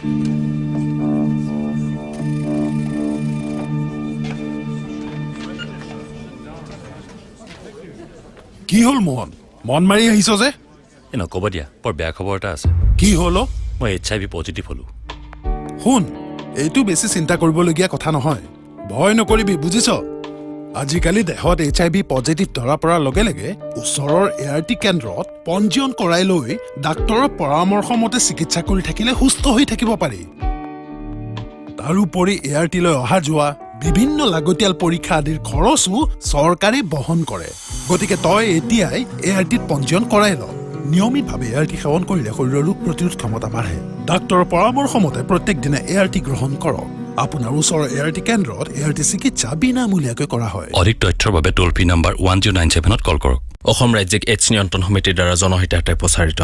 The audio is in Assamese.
কি হ'ল মোহন, মন মাৰি আহিছ যে? এই নক'ব দিয়া, বৰ বেয়া খবৰ এটা আছে। কি হ'ল অ? মই এইচ আই ভি পজিটিভ হ'লোঁ। শুন, এইটো বেছি চিন্তা কৰিবলগীয়া কথা নহয়। ভয় নকৰিবি, বুজিছ? আজিকালি দেহত এইচ আই ভি পজিটিভ ধৰা পৰাৰ লগে লগে ওচৰৰ এ আৰ টি কেন্দ্ৰত পঞ্জীয়ন কৰাই লৈ ডাক্তৰৰ পৰামৰ্শ মতে চিকিৎসা কৰি থাকিলে সুস্থ হৈ থাকিব পাৰি। তাৰোপৰি এ আৰ টিলৈ অহা যোৱা, বিভিন্ন লাগতিয়াল পৰীক্ষা আদিৰ খৰচো চৰকাৰে বহন কৰে। গতিকে তই এতিয়াই এ আৰ টিত পঞ্জীয়ন কৰাই ল। নিয়মিতভাৱে এ আৰ টি সেৱন কৰিলে শৰীৰৰ ৰোগ প্ৰতিৰোধ ক্ষমতা বাঢ়ে। ডাক্তৰৰ পৰামৰ্শ মতে প্ৰত্যেক দিনে এ আৰ টি গ্ৰহণ কৰক। আপোনাৰ ওচৰৰ এ আৰ টি কেন্দ্ৰত এ আৰ টি চিকিৎসা বিনামূলীয়াকৈ কৰা হয়। অধিক তথ্যৰ বাবে টোল ফ্ৰী নম্বৰ 1097ত কল কৰক। অসম ৰাজ্যিক এইডছ নিয়ন্ত্ৰণ সমিতিৰ দ্বাৰা জনহিতাৰ্থে প্ৰচাৰিত।